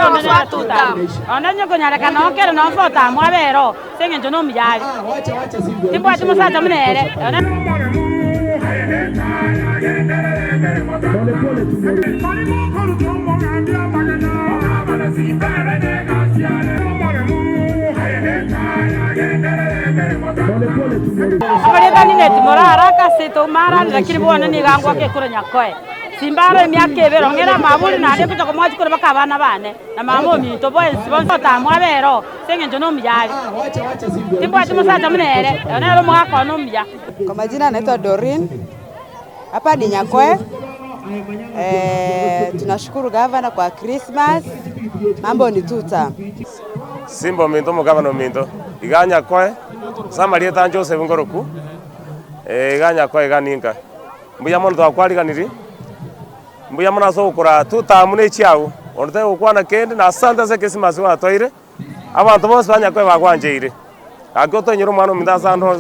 onde nere tutam. Onde onye okonyarekana noo kere noo fotam abe ere oo, ase eng'encho na omuya are. Timbwati mosacha buna ere. Amarieta Linet morarake ase tomarani lakini bono nigo angwake ekero nyakoe. Simbaro emiaka ebere ong'ere amaburi naende ngocha komoa chikura mpaka abana bane na mama ominto bonsi bonsi otamwabe ere oo ase eng'encho nomuya are. Timbwati mosacha buna ere, oyo nere omogaka one omuya. Kwa majina naitwa Doreen, hapa ni Nyakoe. Eh, tunashukuru gavana kwa Christmas, mambo ni tuta. Simba ominto omogabana ominto, iga Nyakoe, ase amarieta a Joseph Nkoroku, iga Nyakoe iga ninka. Mbuya mono twakwariganirie, mbuya mono ase ogokora tutamu ne echiago, onde tari gokwana kende na asante ase ekrisimasi gwatoire, abanto bonsi ba Nyakoe bagwancheire. Gaki otoinyore omwana ominto ase ande onsi.